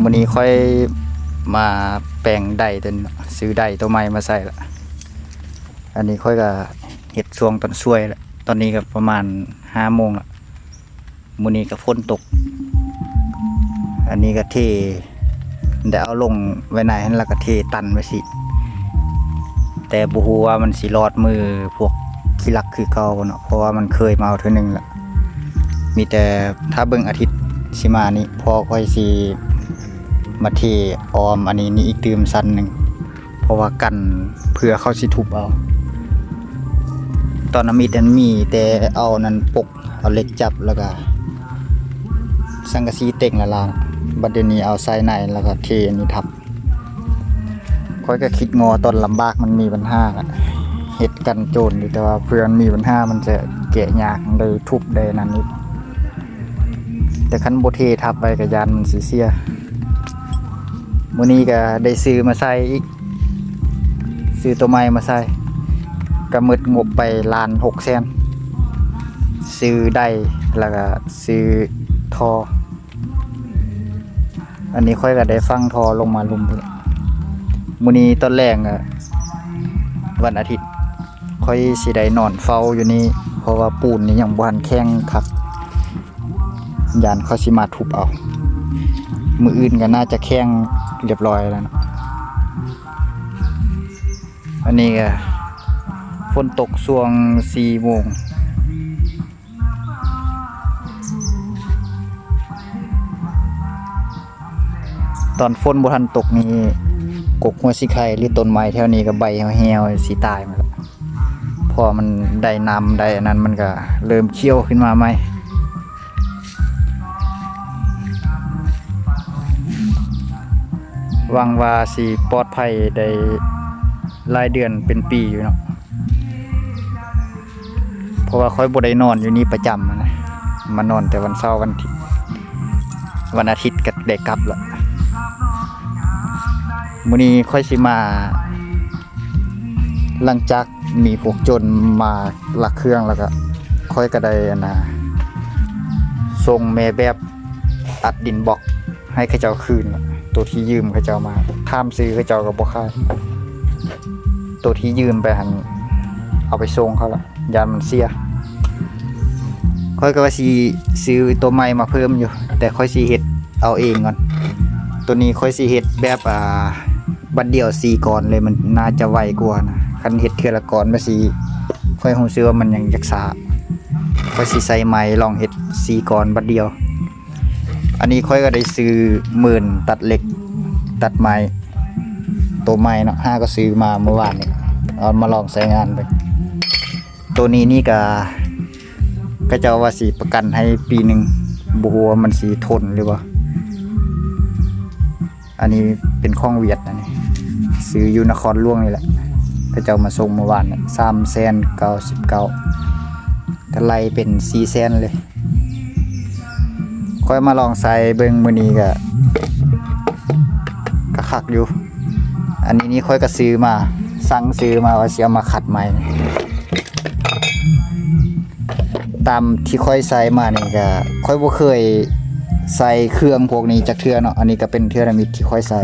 ມື້ນີ້ຂ້ອຍມາແປງໄດໂຕນີ້ເນາະ ຊື້ໄດໂຕໃໝ່ມາໃສ່ລະ. ອັນນີ້ຂ້ອຍກະເຮັດຊ່ວງຕອນສວຍລະ ຕອນນີ້ກະປະມານຫ້າໂມງລະ. ມື້ນີ້ກະຝົນຕົກ ອັນນີ້ກະເທ ໄດ້ເອົາລົງໄວ້ໃນຫັ້ນ ລະກະເທຕັນໄວ້ຊີ້ ແຕ່ບໍ່ຮູ້ວ່າມັນຊິລອດມື້ພວກຂີ້ລັກຄືເກົ່າບໍ່ເນາະ ເພາະວ່າມັນເຄີຍມາເທື່ອໜຶ່ງລະ. ມີແຕ່ຖ້າເບິ່ງອາທິດຊິມານີ້ ພໍ່ຂ້ອຍຊິມາເທອ້ອມອັນນີ້ນີ້ອີກຕື່ມຊັ້ນໜຶ່ງ ເພາະວ່າກັນເພື່ອເຂົາຊິທຸບເອົາ. ຕອນທຳອິດຫັ້ນມີແຕ່ເອົານັ້ນປົກ ເອົາເຫຼັກຈັບ ລະກະສັງກະສີເຕັງລະລາງ. ບັດດຽວນີ້ເອົາໃສ່ໃນ ລະກະເທອັນນີ້ທັບ. ຂ້ອຍກະຄິດງໍຕອນລຳບາກມັນມີບັນຫາລະ ເຮັດກັນໂຈນຢູ່ ແຕ່ວ່າເພື່ອມັນມີບັນຫາມັນຈະແກະຍາກ ໄດ້ທຸບໄດ້ນັ້ນອີກ. ແຕ່ຄັນບໍ່ເທທັບໄວ້ກະຢ້ານມັນຊິເສຍ. ມື້ນີ້ກະໄດ້ຊື້ມາໃສ່ອີກ ຊື້ໂຕໃໝ່ມາໃສ່ ກະໝົດງົບໄປລ້ານຫົກແສນ ຊື້ໄດ ລະກະຊື້ທໍ່. ອັນນີ້ຂ້ອຍກະໄດ້ຝັງທໍ່ລົງມາລຸ່ມພຸ້ນ. ມື້ນີ້ຕອນແລງກະວັນອາທິດ ຂ້ອຍຊິໄດ້ນອນເຝົ້າຢູ່ນີ້ ເພາະວ່າປູນນີ້ຍັງບໍ່ທັນແຂງຄັກ ຢ້ານເຂົາຊິມາທຸບເອົາ. ມື້ອື່ນກະໜ້າຈະແຂງລຽບລ້ອຍແລ້ວເນາະ. ອັນນີ້ກະຝົນຕົກຊ່ວງສີ່ໂມງ. ຕອນຝົນບໍ່ທັນຕົກນີ້ ກົກຫົວສີໄຄ ຫຼື ຕົ້ນໄມ້ແຖວນີ້ກະໃບແຫ້ວໆ ຊິຕາຍໝົດລະ ເພາະວ່າມັນໄດ້ນ້ຳໄດ້ອັນນັ້ນ ມັນກະເລີ່ມຂຽວຂຶ້ນມາໃໝ່. ຫວັງວ່າຊິປອດໄພໄດ້ຫຼາຍເດືອນເປັນປີຢູ່ເນາະ. ເພາະວ່າຂ້ອຍບໍ່ໄດ້ນອນຢູ່ນີ້ປະຈຳນະ ມານອນແຕ່ວັນເສົາ ວັນອາທິດ ວັນອາທິດກະໄດ້ກັບລະ. ມື້ນີ້ຂ້ອຍຊິມາ ຫຼັງຈາກມີພວກໂຈນມາລັກເຄື່ອງ ລະກະຂ້ອຍກະໄດ້ອັນນາ ສົ່ງແມ່ແບບອັດດິນບລັອກ ໃຫ້ເຂົາເຈົ້າຄືນ ໂຕທີ່ຢືມເຂົາເຈົ້າມາ ຖາມຊື້ເຂົາເຈົ້າກະບໍ່ຂາຍ. ໂຕທີ່ຢືມໄປຫັ້ນ ເອົາໄປສົ່ງເຂົາລະ ຢ້ານມັນເສຍ. ຂ້ອຍກະວ່າຊິຊື້ໂຕໃໝ່ມາເພີ່ມຢູ່ ແຕ່ຂ້ອຍຊິເຮັດເອົາເອງກ່ອນ. ໂຕນີ້ຂ້ອຍຊິເຮັດແບບ ອາ ບັດດຽວສີ່ກ້ອນເລີຍ ມັນໜ້າຈະໄວກວ່ານະ. ຄັນເຮັດເທື່ອລະກ້ອນມັນຊິ ຂ້ອຍຮູ້ສຶກວ່າມັນຍັງຢາກຊ້າ. ຂ້ອຍຊິໃຊ້ໄມ້ລອງເຮັດສີ່ກ້ອນບັດດຽວ. ອັນນີ້ຂ້ອຍກະໄດ້ຊື້ເໝື່ນຕັດເຫຼັກ ຕັດໄມ້ ໂຕໃໝ່ເນາະ ຫາກະຊື້ມາມື້ວານນີ້ ເອົາມາລອງໃຊ້ງານເບິ່ງ. ໂຕນີ້ນີ້ກະ ເຂົາເຈົ້າວ່າຊິປະກັນໃຫ້ປີໜຶ່ງ ບໍ່ຮູ້ວ່າມັນຊິທົນຫຼືບໍ່. ອັນນີ້ເປັນຂອງຫວຽດ ອັນນີ້ຊື້ຢູ່ນະຄອນຫຼວງນີ້ແຫຼະ ເຂົາເຈົ້າມາສົ່ງມື້ວານນີ້ ສາມແສນເກົ້າສິບເກົ້າ ກະໄລ່ເປັນສີ່ແສນເລີຍ. ຂ້ອຍມາລອງໃຊ້ເບິ່ງມື້ນີ້ກະ ກະຄັກຢູ່. ອັນນີ້ນີ້ຂ້ອຍກະຊື້ມາ ສັ່ງຊື້ມາວ່າຊິເອົາມາຂັດໃໝ່. ຕາມທີ່ຂ້ອຍໃຊ້ມານີ້ກະ ຂ້ອຍບໍ່ເຄີຍໃຊ້ເຄື່ອງພວກນີ້ຈັກເທື່ອເນາະ ອັນນີ້ກະເປັນເທື່ອທຳອິດທີ່ຂ້ອຍໃຊ້.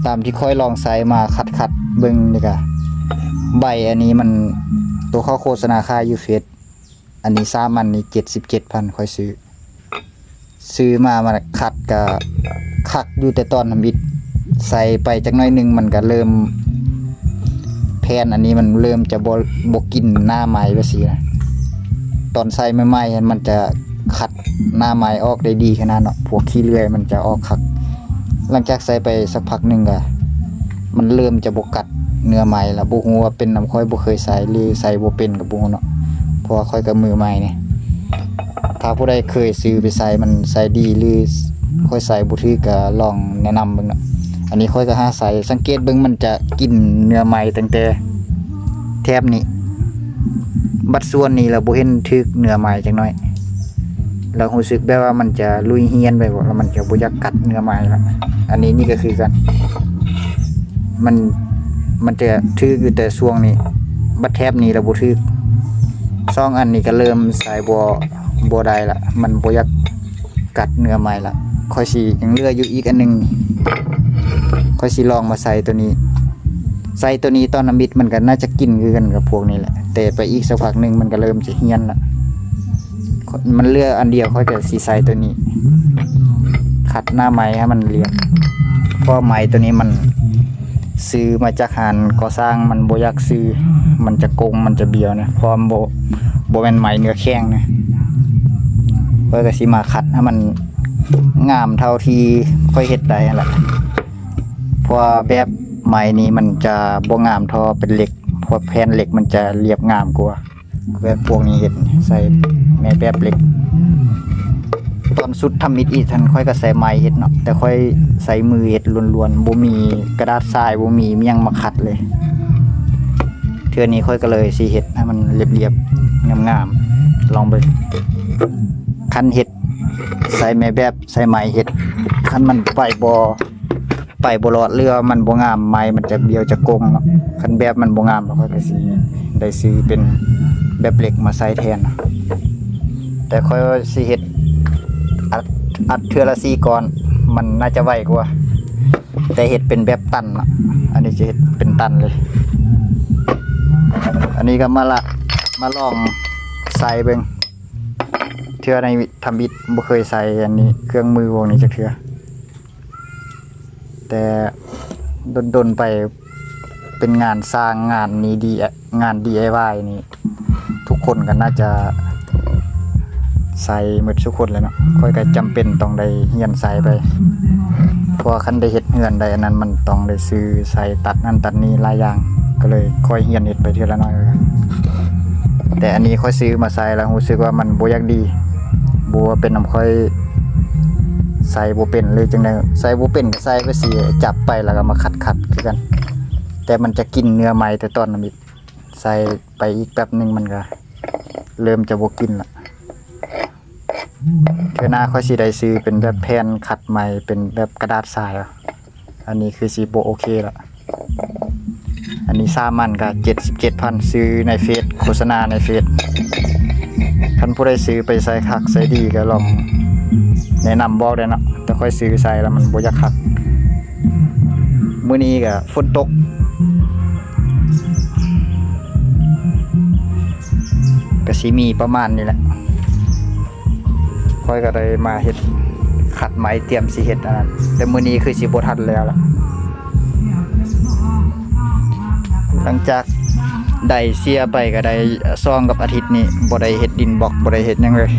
ຕາມທີ່ຂ້ອຍລອງໃຊ້ມາຂັດໆເບິ່ງນີ້ກະ ໃບອັນນີ້ມັນ ໂຕເຂົາໂຄສະນາຂາຍຢູ່ເຟສ ອັນນີ້ສາມອັນນີ້ເຈັດສິບເຈັດພັນ ຂ້ອຍຊື້ ຊື້ມາ ມາຂັດກະຄັກຢູ່ ແຕ່ຕອນທຳອິດໃສ່ໄປຈັກໜ້ອຍໜຶ່ງ ມັນກະເລີ່ມ ແຜ່ນອັນນີ້ມັນເລີ່ມຈະບໍ່ ບໍ່ກິນໜ້າໄມ້ແບບຊີ້ນະ. ຕອນໃສ່ໃໝ່ໆ ມັນຈະຂັດໜ້າໄມ້ອອກໄດ້ດີຂະໜາດເນາະ ພວກຂີ້ເລື່ອຍມັນຈະອອກຄັກ. ຫຼັງຈາກໃສ່ໄປສັກພັກໜຶ່ງກະ ມັນເລີ່ມຈະບໍ່ກັດເນື້ອໄມ້ລະ ບໍ່ຮູ້ວ່າເປັນນຳຂ້ອຍບໍ່ເຄີຍໃຊ້ ຫຼື ໃຊ້ບໍ່ເປັນກະບໍ່ຮູ້ເນາະ ເພາະວ່າຂ້ອຍກະມືໃໝ່ນີ້. ຖ້າຜູ້ໃດເຄີຍຊື້ໄປໃຊ້ ມັນໃຊ້ດີ ຫຼື ຂ້ອຍໃຊ້ບໍ່ຖືກ ກະລອງແນະນຳເບິ່ງເນາະ. ອັນນີ້ຂ້ອຍກະຫາໃຊ້ ສັງເກດເບິ່ງມັນຈະກິນເນື້ອໄມ້ຕັ້ງແຕ່ແຖບນີ້ ບັດສ່ວນນີ້ລະບໍ່ເຫັນຖືກເນື້ອໄມ້ຈັກໜ້ອຍ. ລະຮູ້ສຶກແບບວ່າມັນຈະລຸຍຮຽນໄປບໍ ລະມັນຈະບໍ່ຢາກກັດເນື້ອໄມ້ລະ. ອັນນີ້ນີ້ກະຄືກັນ ມັນ ມັນຈະຖືກຢູ່ແຕ່ຊ່ວງນີ້ ບັດແຖບນີ້ລະບໍ່ຖືກ. ສອງອັນນີ້ກະເລີ່ມໃຊ້ບໍ່ ບໍ່ໄດ້ລະ ມັນບໍ່ຢາກກັດເນື້ອໄມ້ລະ. ຂ້ອຍຊິຍັງເຫຼືອຢູ່ອີກອັນໜຶ່ງ ຂ້ອຍຊິລອງມາໃສ່ໂຕນີ້ ໃສ່ໂຕນີ້ຕອນທຳອິດມັນກໍໜ້າຈະກິນຄືກັນກັບພວກນີ້ແຫຼະ ແຕ່ໄປອີກສັກພັກໜຶ່ງມັນກໍເລີ່ມຈະຫ້ຽນລະ ມັນເຫຼືອອັນດຽວ ຂ້ອຍກໍຊິໃສ່ໂຕນີ້ ຂັດໜ້າໄມ້ໃຫ້ມັນລຽບ ເພາະວ່າໄມ້ໂຕນີ້ມັນ ຊື້ມາຈາກຮ້ານກໍ່ສ້າງ ມັນບໍ່ຢາກຊື້ ມັນຈະກົງ ມັນຈະບຽວນະ ເພາະວ່າມັນບໍ່ ບໍ່ແມ່ນໄມ້ເນື້ອແຂງນະ ຂ້ອຍກໍຊິມາຂັດໃຫ້ມັນງາມເທົ່າທີ່ຂ້ອຍເຮັດໄດ້ຫັ້ນລະ ເພາະວ່າແບບໄມ້ນີ້ມັນຈະບໍ່ງາມເທົ່າເປັນເຫຼັກ ເພາະແຜ່ນເຫຼັກມັນຈະລຽບງາມກວ່າ ແບບພວກນີ້ເຮັດໃສ່ແມ່ແບບເຫຼັກ ຕອນສຸດທຳອິດອີກຫັ້ນ ຂ້ອຍກໍໃຊ້ໄມ້ເຮັດເນາະ ແຕ່ຂ້ອຍໃຊ້ມືເຮັດລ້ວນໆ ບໍ່ມີກະດາດຊາຍ ບໍ່ມີຫຍັງມາຂັດເລີຍ ເທື່ອນີ້ຂ້ອຍກໍເລີຍຊິເຮັດໃຫ້ມັນລຽບໆ ງາມໆ ລອງເບິ່ງ ຄັນເຮັດໃຊ້ແມ່ແບບ ໃຊ້ໄມ້ເຮັດ ຄັນມັນໄປບໍ່ ໄປບໍ່ລອດ ຫຼືວ່າມັນບໍ່ງາມ ໄມ້ມັນຈະບຽວຈະກົງເນາະ ຄັນແບບມັນບໍ່ງາມ ແລ້ວຂ້ອຍກໍຊິໄດ້ຊື້ເປັນແບບເຫຼັກມາໃສ່ແທນ ແຕ່ຂ້ອຍວ່າຊິເຮັດອັດ ອັດເທື່ອລະສີ່ກ້ອນ ມັນໜ້າຈະໄວກວ່າ ແຕ່ເຮັດເປັນແບບຕັນເນາະ ອັນນີ້ຈະເຮັດເປັນຕັນເລີຍ ອັນນີ້ກໍມາລະ ມາລອງໃສ່ເບິ່ງ ເທື່ອໃນທຳອິດບໍ່ເຄີຍໃສ່ອັນນີ້ ເຄື່ອງມືພວກນີ້ຈັກເທື່ອ ແຕ່ດົນໆໄປເປັນງານສ້າງ ງານນີ້ດີ ງານດີໄອວາຍນີ້ ທຸກຄົນກໍໜ້າຈະໃສ່ໝົດທຸກຄົນແຫຼະເນາະ ຂ້ອຍກໍຈຳເປັນຕ້ອງໄດ້ຮຽນໃສ່ໄປ ເພາະວ່າຄັນໄດ້ເຮັດເຮືອນໄດ້ອັນນັ້ນ ມັນຕ້ອງໄດ້ຊື້ໃສ່ຕັດນັ້ນຕັດນີ້ຫຼາຍຢ່າງ ກໍເລີຍຄ່ອຍຮຽນເຮັດໄປເທື່ອລະໜ້ອຍ ແຕ່ອັນນີ້ຂ້ອຍຊື້ມາໃສ່ແລ້ວຮູ້ສຶກວ່າມັນບໍ່ຢາກດີ ບໍ່ວ່າເປັນນຳຂ້ອຍໃສ່ບໍ່ເປັນ ຫຼືຈັ່ງໃດ ໃສ່ບໍ່ເປັນກໍໃສ່ໄປຊິ ຈັບໄປແລ້ວກໍມາຂັດໆຄືກັນ ແຕ່ມັນຈະກິນເນື້ອໄມ້ແຕ່ຕອນທຳອິດ ໃສ່ໄປອີກແປັບໜຶ່ງມັນກໍເລີ່ມຈະບໍ່ກິນລະ ເທື່ອໜ້າຂ້ອຍຊິໄດ້ຊື້ເປັນແບບແຜ່ນຂັດໄມ້ ເປັນແບບກະດາດຊາຍ ອັນນີ້ຄືຊິບໍ່ໂອເຄລະ ອັນນີ້ສາມອັນກໍເຈັດສິບເຈັດພັນ ຊື້ໃນເຟສ ໂຄສະນາໃນເຟສ ຄັນຜູ້ໃດຊື້ໄປໃສ່ຄັກໃສ່ດີກໍລອງແນະນຳບອກໄດ້ເນາະ ແຕ່ຂ້ອຍຊື້ໃສ່ແລ້ວມັນບໍ່ຢາກຄັກ ມື້ນີ້ກໍຝົນຕົກ ກໍຊິມີປະມານນີ້ແຫຼະ ຂ້ອຍກໍໄດ້ມາເຮັດ ຂັດໄມ້ ຕຽມຊິເຮັດອັນນັ້ນ ແຕ່ມື້ນີ້ຄືຊິບໍ່ທັນແລ້ວລະ ຫຼັງຈາກໄດ້ເສຍໄປກໍໄດ້ສອງກັບອາທິດນີ້ ບໍ່ໄດ້ເຮັດດິນບລັອກ ບໍ່ໄດ້ເຮັດຫຍັງເລີຍ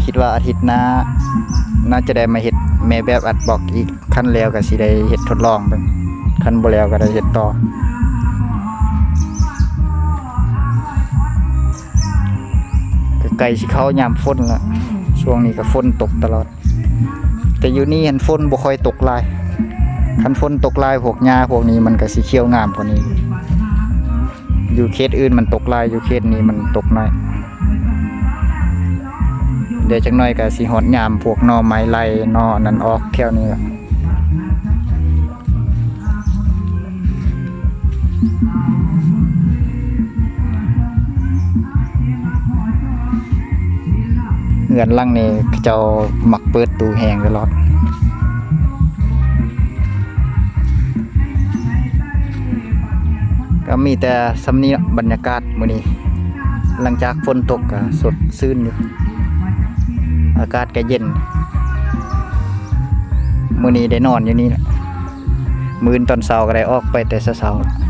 ຄິດວ່າອາທິດໜ້າໜ້າຈະໄດ້ມາເຮັດແມ່ແບບອັດບລັອກອີກ ຄັນແລ້ວກໍຊິໄດ້ເຮັດທົດລອງເບິ່ງ ຄັນບໍ່ແລ້ວກໍໄດ້ເຮັດຕໍ່ ກໍໃກ້ຊິເຂົ້າຍາມຝົນລະ ຊ່ວງນີ້ກໍຝົນຕົກຕະຫຼອດ ແຕ່ຢູ່ນີ້ຫັ້ນຝົນບໍ່ຄ່ອຍຕົກຫຼາຍ ຄັນຝົນຕົກຫຼາຍພວກຫຍ້າພວກນີ້ມັນກໍຊິຂຽວງາມກວ່ານີ້ ຢູ່ເຂດອື່ນມັນຕົກຫຼາຍ ຢູ່ເຂດນີ້ມັນຕົກໜ້ອຍ ດຽວຈັກໜ້ອຍກໍຊິຮອດຍາມພວກໜໍ່ໄມ້ໄລ່ ໜໍ່ອັນນັ້ນອອກແຖວນີ້ລະ ເຮືອນຫຼັງນີ້ເຂົາເຈົ້າມັກເປີດຕູ້ແຮງຕະຫຼອດ ກໍມີແຕ່ສ່ຳນີ້ເນາະ ບັນຍາກາດມື້ນີ້ ຫຼັງຈາກຝົນຕົກກໍສົດຊື່ນຢູ່ ອາກາດກໍເຢັນ ມື້ນີ້ໄດ້ນອນຢູ່ນີ້ແຫຼະ ມື້ອື່ນຕອນເຊົ້າກໍໄດ້ອອກໄປແຕ່ເຊົ້າໆ